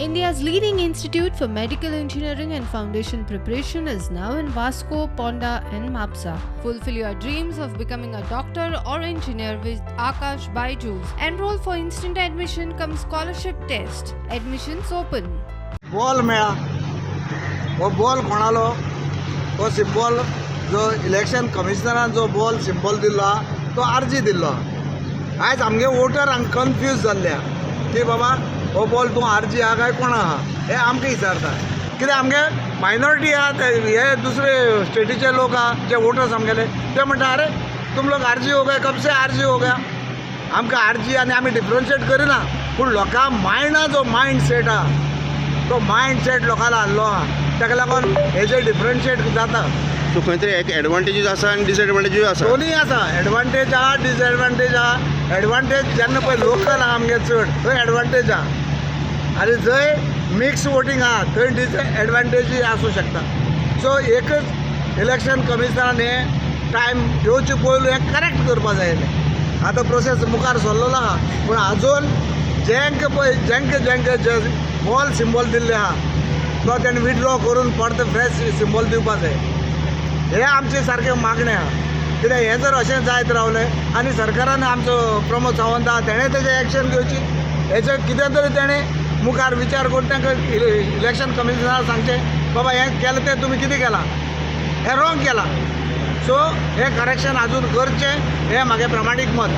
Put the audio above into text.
India's leading institute for medical engineering and foundation preparation is now in Vasco, Ponda and Mapsa. Fulfill your dreams of becoming a doctor or engineer with Aakash Byju's. Enroll for instant admission cum scholarship test. Admissions open. Ball मेळा. हो ball कोणालो? हो symbol जो election कमिशनरान जो ball symbol दिल्लो आहा, तो RG दिल्लो आहा. आयज आमगे वोटर हांगा कन्फ्यूज जाल्ले आहा की बाबा, हो बॉल तूं आरजी आहा काय कोण आहा, हे आमकां विचारता. कित्याक आमगे मायनॉरिटी आहा, ते हे दुसरे स्टेटीचे लोक आहा जे वोटर्स आमगेले, ते म्हणटा, "अरे, तुम लोग आरजी हो गए, कब से आरजी हो गया?" आमकां आरजी आनी आमी डिफरन्शिएट करिना, पूण लोकां मायंडा जो मायंड सेट आहा, तो मायंड सेट लोकांना हाडलो आहा. ताका लागून हेजे डिफरन्शिएट जाता. सो खंय तरी एक एडवांटेजीस आसा आनी डिसएडवांटेजूय आसा. दोनूय आसा. एडवांटेज आहा, डिसएडवांटेज आहा. एडवांटेज जेन्ना पळय लोकल आहा आमगे चड, थंय एडवांटेज आहा आनी जंय मिक्स वोटींग आहा थंय डिसएडवांटेजूय आसूं शकता. सो एकच इलेक्शन कमिशनरान हें टायम येवचे पयलू हें करेक्ट करपा जाय आसलें. आतां प्रोसेस मुखार सरलेलो आहा, पूण आजून जेंक पळय जेंक जेंक जे बॉल सिंबॉल दिल्ले आहा, तो तेणें विड्रॉ करून परत फ्रेश सिंबॉल दिवपा जाय. हे आमचे सारकें मागणें आहा. कित्याक हें जर अशें जायत रावलें आनी सरकारान, आमचो प्रमोद सावंत आहा, तेणें तेजें एक्शन घेवची. हेचें कितें तरी तेणें मुखार विचार करून तांकां इलेक्शन कमिशनराक सांगचें, बाबा, हें केलें तें तुमी कितें केलां, हें रॉंग केलां. सो हें करेक्शन आजून करचें, हें म्हागें प्रामाणीक मत.